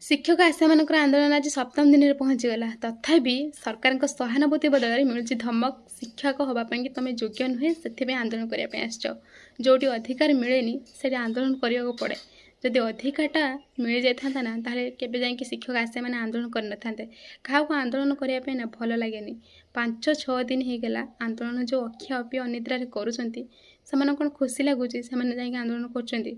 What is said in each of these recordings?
ଶିକ୍ଷକ ଆଶାମାନଙ୍କର ଆନ୍ଦୋଳନ ଆଜି ସପ୍ତମ ଦିନରେ ପହଞ୍ଚିଗଲା। ତଥାପି ସରକାରଙ୍କ ସହାନୁଭୂତି ବଦଳରେ ମିଳୁଛି ଧମକ। ଶିକ୍ଷକ ହେବା ପାଇଁକି ତୁମେ ଯୋଗ୍ୟ ନୁହେଁ, ସେଥିପାଇଁ ଆନ୍ଦୋଳନ କରିବା ପାଇଁ ଆସିଛ। ଯେଉଁଠି ଅଧିକାର ମିଳେନି, ସେଠି ଆନ୍ଦୋଳନ କରିବାକୁ ପଡ଼େ। ଯଦି ଅଧିକାରଟା ମିଳିଯାଇଥାନ୍ତା ନା, ତାହେଲେ କେବେ ଯାଇକି ଶିକ୍ଷକ ଆଶାମାନେ ଆନ୍ଦୋଳନ କରିନଥାନ୍ତେ। କାହାକୁ ଆନ୍ଦୋଳନ କରିବା ପାଇଁ ନା ଭଲ ଲାଗେନି। 5-6 ଦିନ ହେଇଗଲା ଆନ୍ଦୋଳନ। ଯେଉଁ ଅଖିଆ ଅପିଆ ଅନିଦ୍ରାରେ କରୁଛନ୍ତି, ସେମାନଙ୍କୁ କ'ଣ ଖୁସି ଲାଗୁଛି? ସେମାନେ ଯାଇକି ଆନ୍ଦୋଳନ କରୁଛନ୍ତି,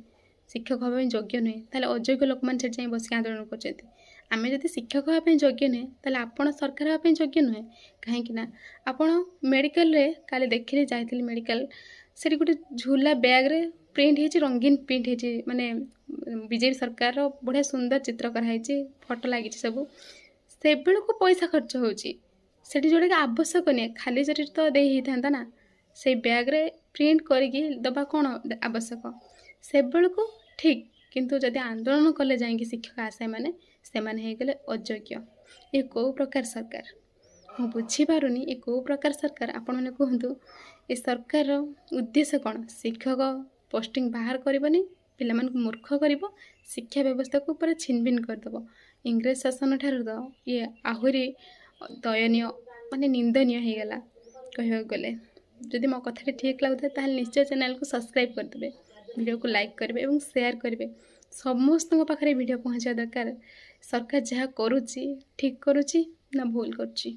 ଶିକ୍ଷକ ହେବା ପାଇଁ ଯୋଗ୍ୟ ନୁହେଁ। ତାହେଲେ ଅଯୋଗ୍ୟ ଲୋକମାନେ ସେଠି ଯାଇ ବସିକି ଆନ୍ଦୋଳନ କରୁଛନ୍ତି। ଆମେ ଯଦି ଶିକ୍ଷକ ହେବା ପାଇଁ ଯୋଗ୍ୟ ନୁହେଁ, ତାହେଲେ ଆପଣ ସରକାର ହେବା ପାଇଁ ଯୋଗ୍ୟ ନୁହେଁ। କାହିଁକି ନା ଆପଣ ମେଡ଼ିକାଲରେ, କାଲି ଦେଖିଲି, ଯାଇଥିଲି ମେଡ଼ିକାଲ, ସେଠି ଗୋଟେ ଝୁଲା ବ୍ୟାଗ୍ରେ ପ୍ରିଣ୍ଟ ହେଇଛି, ରଙ୍ଗୀନ ପ୍ରିଣ୍ଟ ହେଇଛି, ମାନେ ବିଜେପି ସରକାରର ବଢ଼ିଆ ସୁନ୍ଦର ଚିତ୍ର କରାହେଇଛି, ଫଟୋ ଲାଗିଛି ସବୁ। ସେବେଳକୁ ପଇସା ଖର୍ଚ୍ଚ ହେଉଛି ସେଠି, ଯେଉଁଟାକି ଆବଶ୍ୟକ ନୁହେଁ। ଖାଲି ଜରିରେ ତ ଦେଇ ହେଇଥାନ୍ତା ନା, ସେଇ ବ୍ୟାଗ୍ରେ ପ୍ରିଣ୍ଟ କରିକି ଦେବା କ'ଣ ଆବଶ୍ୟକ? ସେବେଳକୁ ଠିକ୍, କିନ୍ତୁ ଯଦି ଆନ୍ଦୋଳନ କଲେ ଯାଇକି ଶିକ୍ଷକ ଆଶାୟୀମାନେ, ସେମାନେ ହେଇଗଲେ ଅଯୋଗ୍ୟ। ଏ କେଉଁ ପ୍ରକାର ସରକାର? ମୁଁ ବୁଝିପାରୁନି, ଏ କେଉଁ ପ୍ରକାର ସରକାର? ଆପଣମାନେ କୁହନ୍ତୁ, ଏ ସରକାରର ଉଦ୍ଦେଶ୍ୟ କ'ଣ? ଶିକ୍ଷକ ପୋଷ୍ଟିଂ ବାହାର କରିବନି, ପିଲାମାନଙ୍କୁ ମୂର୍ଖ କରିବ, ଶିକ୍ଷା ବ୍ୟବସ୍ଥାକୁ ପୁରା ଛିନଭିନ କରିଦେବ। ଇଂରେଜ ଶାସନ ଠାରୁ ତ ଇଏ ଆହୁରି ଦୟନୀୟ, ମାନେ ନିନ୍ଦନୀୟ ହେଇଗଲା କହିବାକୁ ଗଲେ। ଯଦି ମୋ କଥାଟି ଠିକ୍ ଲାଗୁଥାଏ, ତାହେଲେ ନିଶ୍ଚୟ ଚ୍ୟାନେଲକୁ ସବସ୍କ୍ରାଇବ୍ କରିଦେବେ, ଭିଡ଼ିଓକୁ ଲାଇକ୍ କରିବେ ଏବଂ ସେୟାର କରିବେ। ସମସ୍ତଙ୍କ ପାଖରେ ଭିଡ଼ିଓ ପହଞ୍ଚିବା ଦରକାର। ସରକାର ଯାହା କରୁଛି, ଠିକ୍ କରୁଛି ନା ଭୁଲ କରୁଛି?